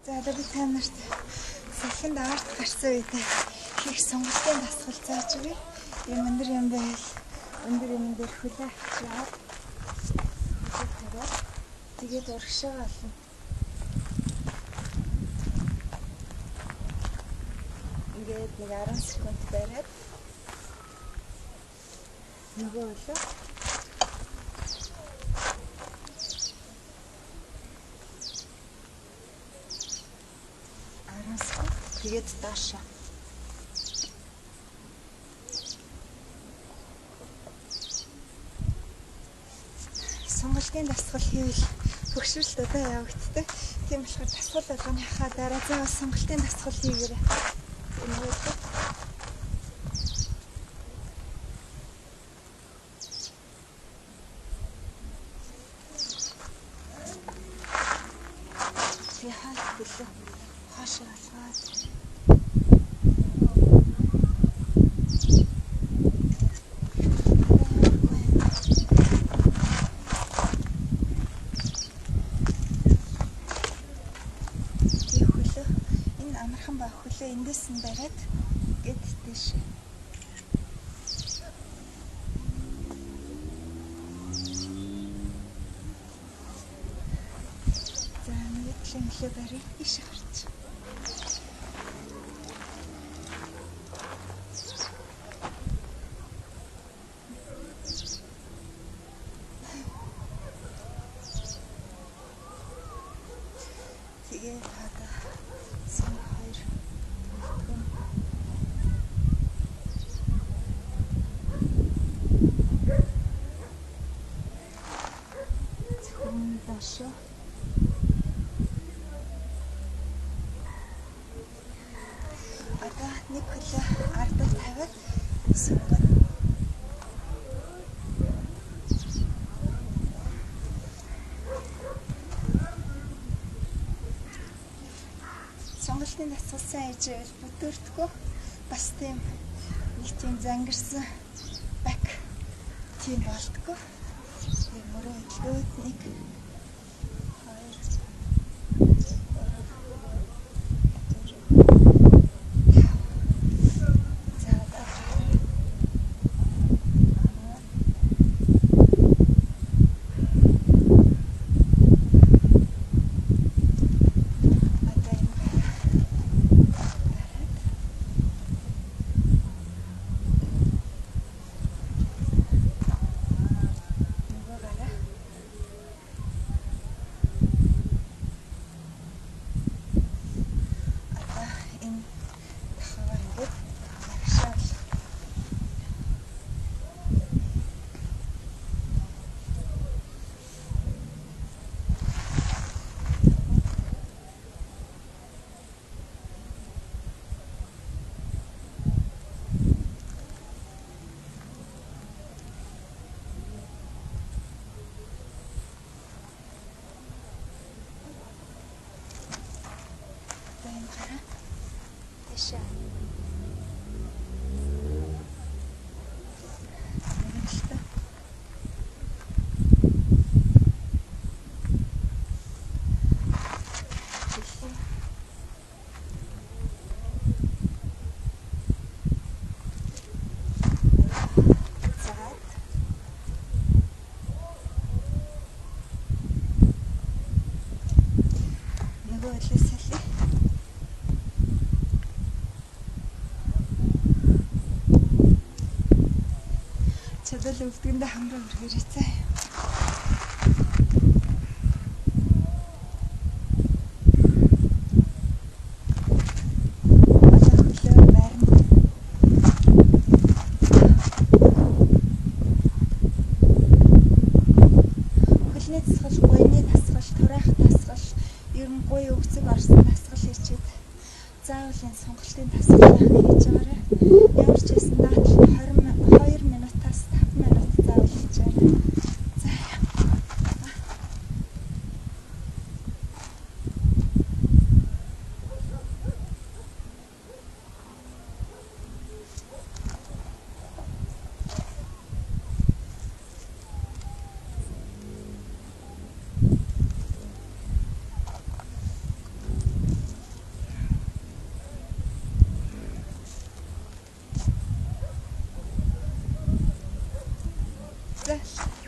За одоо би та нарт салхинд арт гарсан үедээ хийх сонголтын дасгал зааж өгье. Ийм өндөр юм байл. Өндөр юм дээр хөлөө авчираад хөлөө тавиад тэгээд урагшаа олно. Ингээд нэг 10 секунд бариад нөгөө хөлөө 10 секунд тэгээд доошоо. Сонголтын дасгал хийвэл хөгшрөлт удаан явагддаг. Тийм болохоор дасгал болгоныхаа дараа заавал сонголтын дасгал хийгээрэй. Энэ үү? Тэгээ хаалт хөлөө хоошоо алгаад тэгээ хөлөө энэ амархан ба хөлөө эндээс нь бариад гэд тийш. За нэг талын хөлөө барь ийш гарч. Тэгээд одоо сан хоёр дөрвөн зөвхөн доошоо. Одоо нэг хөлөө ардаа тавиад сунгана. Сонголтын дасгал сайн хийж байвал бүдүүртэхгүй бас тийм нэг тийм зангирсан бак тийм болдгоо. Тийм мөрөө хөдөлгөөд 1 2 3 4 5. За одоо одоо энэ гараа бариад нөгөө гараа одоо энэ тахаа ингээд агшаал. Одоо энэ гараа тийшээ. Нэгэн талтай. Хөлөө. Заад. Нөгөө хөлөө салъя. Чадвал өвдгөндөө хамраа өргөрэй цаа. Одоо хөлөө барина. Хөлний дасгал, гуйны дасгал, тураах дасгал, ер нь гуй өвцөг орсон дасгал хийчихэд заавал энэ сонголтын дасгалаа хийж байгаарай. Ямар ч байсан даатал 22 минутаас 5 минут заавал хийж байгаарай. За. За.